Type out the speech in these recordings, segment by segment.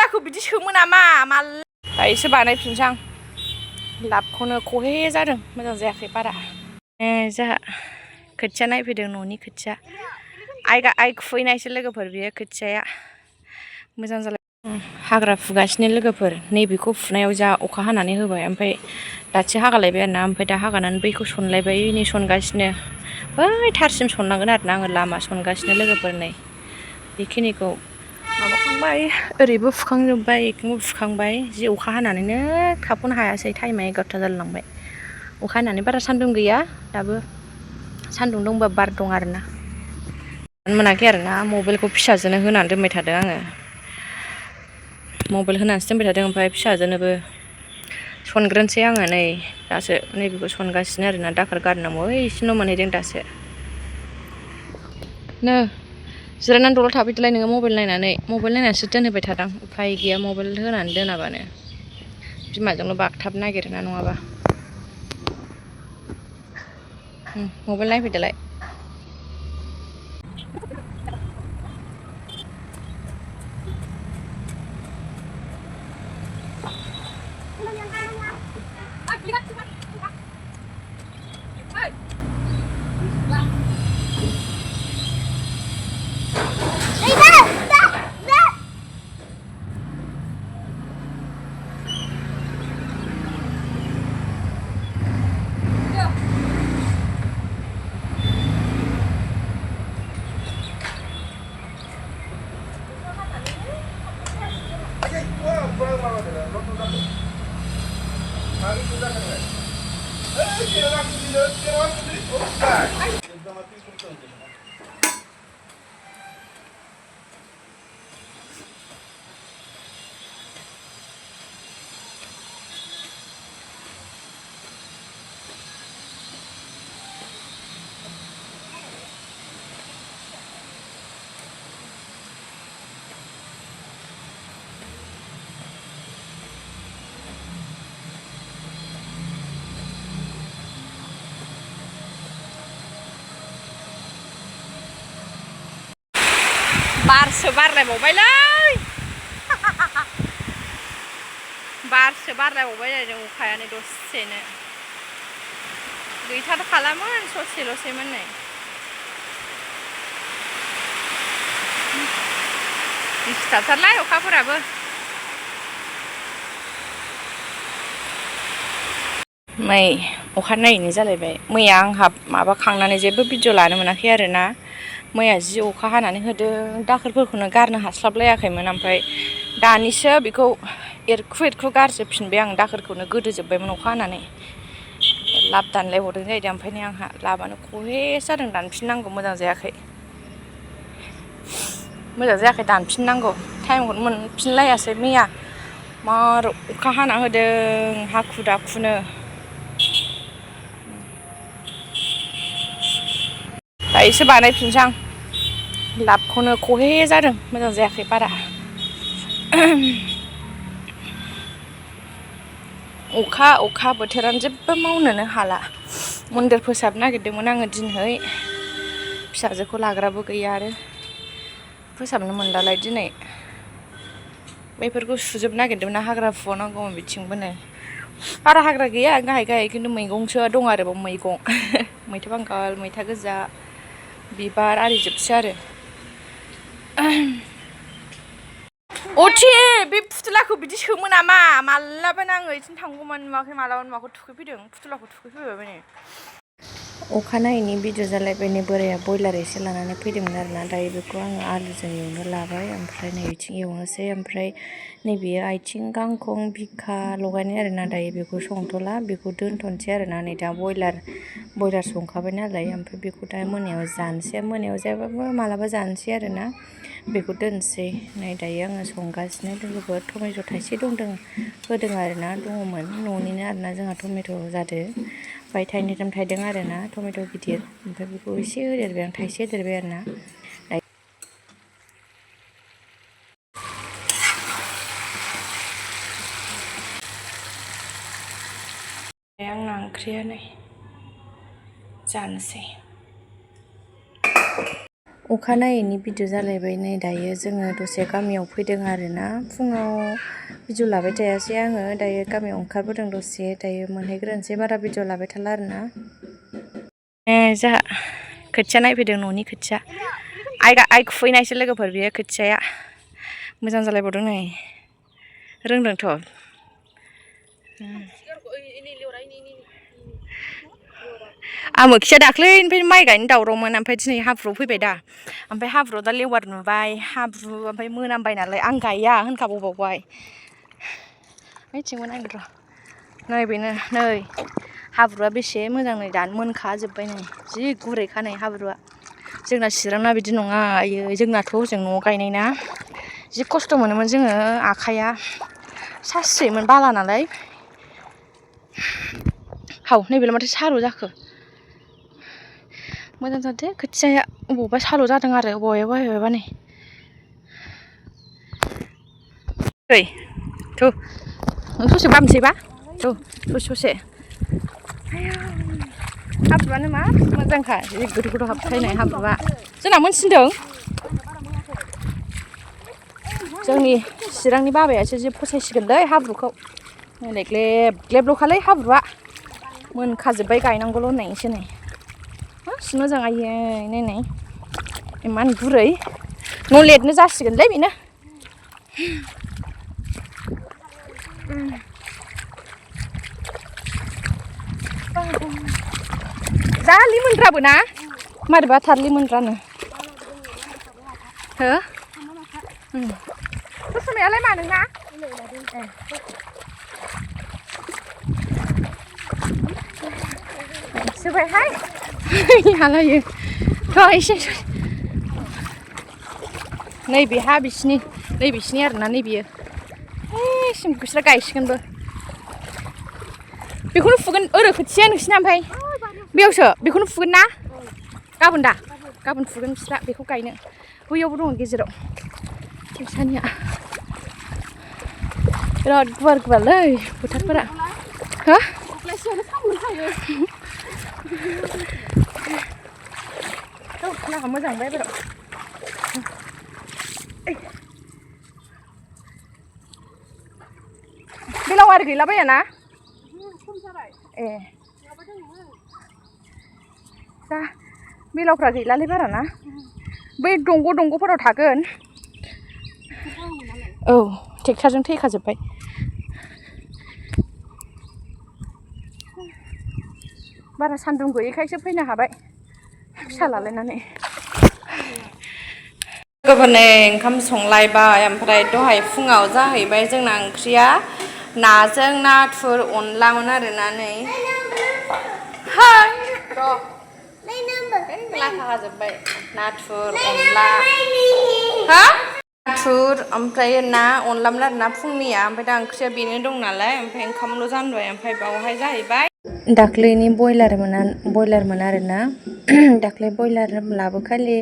फुथुलाखौ बिदि सोमो नामा माल दायोसो बानायफिनसै आं लाबखौनो खहे जादों मोजां जायाखै बारा जोंहा खोथिया नायफैदों न'नि खोथिया आइ खुफैनायसो लोगोफोर बियो खोथियाया मोजां जालाय हाग्रा फुगासिनो लोगोफोर नैबेखौ फुनायाव जा अखा हानानै होबाय ओमफ्राय दासो हागालायबाय आरोना ओमफ्राय दा हागानानै बैखौ सनलायबाय नै सनगासिनो बै थारसिम सननांगोन आरोना आङो लामा सनगासिनो लोगोफोर नै बेखिनिखौ माबाखांबाय ओरैबो फुखांजोब्बाय बेखौबो फुखांबाय जि अखा हानानैनो थाबखौनो हायासै टाइमा 11ता जालायलांबाय अखा हानानै बारा सान्दुं गैया दाबो सान्दुं दंबा बार दं आरोना मोनाखै आरोना मबाइलखौ फिसाजोनो होनानै दोनबाय थादों आङो मबाइल होनानैसो दोनबाय थादों ओमफ्राय फिसाजोनोबो सनग्रोनोसै आङो नै दासो नैबेखौ सनगासिनो आरोना दाखोर गारनांगौ इसिनो मोनहैदों दासो नो जिरायनानै दलर थाफैदोलाय नोङो मबाइल नायनानैसो दोनहोबाय थादां उफाय गैया मबाइल होनानै दोनाबानो बिमाजोंल' बागथाबनो नागिरोना नङाबा मबाइल नायफैदोलाय बारसो बारलायबावबायलै बारसो बारलायबावबाय जाहैदों अखायानो दसेनो गैथार खालामोन ससेल'सैमोन नै दिसथाबथारलाय अखाफोराबो मै अखानायैनो जालायबाय मैया आंहा माबाखांनानै जेबो भिडिअ लानो मोनाखै आरोना मैया जि अखा हानानै होदों दाखोरफोरखौनो गारनो हास्लाबलायाखैमोन ओमफ्राय दानिसो बेखौ एरखु गारजोबफिनबाय आं दाखोरखौनो गोदोजोब्बायमोन अखा हानानै लाब दानलायबावदों जाहैदों ओमफ्राय नै आंहा लाबानो खहे जादों दानफिननांगौ मोजां जायाखै दानफिननांगौ टाइमखौनो मोनफिनलायासै मैया मार अखा हाना होदों हाखु दाखुनो दायोसो बानायफिनसै आं लाबखौनो खहे जादों मोजां जायाखै बारा अखा बोथोरानो जेबो मावनोनो हाला मन्दिर फोसाबनो नागिरदोंमोन आङो दिनहै फिसाजोखौ लाग्राबो गैया आरो फोसाबनो मोनलालाय दिनै बैफोरखौ सुजोबनो नागिरदोंमोन हाग्रा फुबावनांगौमोन बिथिंबो नै बारा हाग्रा गैया गाहाय खिन्थु मैगंसो दं आरो बाव मैगं मैथा बांगाल मैथा गोजा बिबार आरि जोबसै आरो अथि बे फुथुलाखौ बिदि सोमो नामा मालाबा आङो बिथिं थांगौमोन नुवाखै मालाबा नुवाखै थुखैफैदों फुथुलाखौ थुखैफैबाय नै अखानायैनि भिडिअ जालायबाय नै बोराया बयलार एसे लानानै फैदोंमोन आरोना दायो बेखौ आङो आलुजों एवनो लाबाय ओमफ्राय नै बिथिं एवनोसै ओमफ्राय नैबेयो आथिं गांखं बिखा लगायनाय आरोना दायो बेखौ संथ'ला बेखौ दोनथ'नोसै आरोना नै दा बयलार संखाबाय नालाय ओमफ्राय बेखौ दा मोनायाव जानोसै मोनायाव जायाबाबो मालाबा जानोसै आरोना बेखौ दोनसै नै दायो आङो संगासिनो लोगोफोर टमेट' थाइसे होदों आरोना दङमोन न'निनो आरोना जोंहा टमेट' जादों ओमफ्राय थाइनैथाम थाइदों आरोना टमेट' गिदिर ओमफ्राय बेखौ एसे होदेरबाय आं थाइसे होदेरबाय आरोना आंना ओंख्रिया नै जानोसै अखानायैनि भिडिअ जालायबाय नै दायो जोङो दसे गामियाव फैदों आरोना फुङाव भिडिअ लाबाय थायासै आङो दायो गामियाव ओंखारबोदों दसे दायो मोनहैग्रोनोसै बारा भिडिअ लाबाय थाला आरोना जोंहा खोथिया नायफैदों न'नि खोथिया आइ खुफैनायसो लोगोफोर बेयो खोथियाया मोजां जालायबावदों नै रोंदोंथ' आमोखिया दाख्लैनिफ्राय माइ गायनो दावरावमोन ओमफ्राय दिनै हाब्रुआव फैबाय दा ओमफ्राय हाब्रुआव दा लेवार नुबाय हाब्रु ओमफ्राय मोनामबाय नालाय आं गाया होनखाबावबाय मिथिंमोन आं र' नै बेनो नै हाब्रुआ बेसे मोजां नै दानो मोनखाजोब्बाय नै जि गुरैखा नै हाब्रुआ जोंना चिरांना बिदि नङा आयै जोंनाथ' हजों न'आव गायनाय ना जि खस्थ' मोनोमोन जोङो आखाइया सास्रियोमोन बाला नालाय हाव नैबेलाय माथो सारु जाखो मोजां जादो खोथियाया अबावबा सालु जादों आरो अबावबा नै ओइ थु नों ससे बामसैबा थु ससे हाब्रुआनो मा मोजांखा जि गोथौ गोथौ हाबथायनाय हाब्रुआ जोंना मोनसिनदों जोंनि चिरांनि बाबायासो जि फसायसिगोनलै हाब्रुखौ नै ग्लेब ग्लेबल'खालै हाब्रुआ मोनखाजोब्बाय गायनांगौल' होननायसो नै मासि मोजां आयै नायनाय इमान गुरै न' लिरनो जासिगोनलै बेनो जा लिमोनग्राबो ना मारैबा थार लिमोनग्रानो हो कुसुमायालाय मा नोंना सोबायहाय हालायो थ' एसे नैबेहा बिसिनि आरोना नैबेयो बिस्रा गायसिगोनबो बेखौनो फुगोन ओरै खोथिया नोंसिना ओमफ्राय बेयावसो बेखौनो फुगोन ना गाबोन फुगोन बिस्रा बेखौ गायनो बैयावबो दङ गेजेराव बिसानिया बिराद गुवार गुवारलै फोथारफोरा हो लामा मोजां मोनबाय बाराव बेलाव आरो गैलाबायाना ए जा बेलावफ्रा गैलालै बारा ना बै दंग'फोराव थागोन औ ट्रेक्टरजों थैखाजोब्बाय बारा सान्दुं गैयैखायसो फैनो हाबाय फिसा लालायनानै लोगोफोरनो ओंखाम संलायबाय ओमफ्राय दहाय फुङाव जाहैबाय जोंना ओंख्रिया नाजों नाथुर अनलामोन आरोना नै लाथा हाजोब्बाय नाथुर अनला हा नाथुर ओमफ्राय ना अनलामोन आरोना फुंनिया ओमफ्राय दा ओंख्रिया बेनो दं नालाय ओमफ्राय ओंखामल' जानबाय ओमफ्राय बावहाय जाहैबाय दाख्लैनि बयलारमोन आरोना दाख्लै बयलार लाबोखालि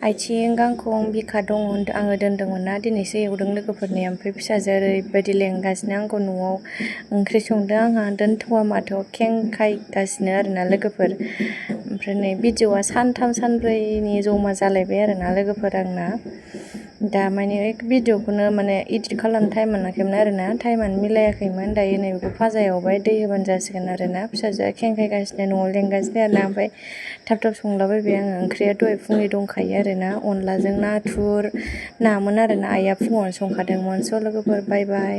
आथिं गांखं बिखा दङ आङो दोनदोंमोन ना दिनैसो एवदों लोगोफोरनि ओमफ्राय फिसाजोआ ओरैबायदि लेंगासिनो आंखौ न'आव ओंख्रि संदों आंहा दोनथ'वा माथो खेंखायगासिनो आरोना लोगोफोर ओमफ्राय नै भिडिअआ सानथाम सानब्रैनि जमा जालायबाय आरोना लोगोफोर आंना दा माने भिडिअखौनो माने इडिट खालामनो टाइम मोनाखैमोन आरोना टाइमानो मिलायाखैमोन दायो नै बेखौ फाजा एवबाय दै होबानो जासिगोन आरोना फिसाजोआ खेंखायगासिनो न'आव लेंगासिनो आरोना ओमफ्राय थाब थाब संलाबायबाय आङो ओंख्रिया दहाय फुंनि दंखायो आरोना अनलाजों नाथुर नामोन आरोना आइया फुङावनो संखादोंमोन स' लोगोफोर बाय बाय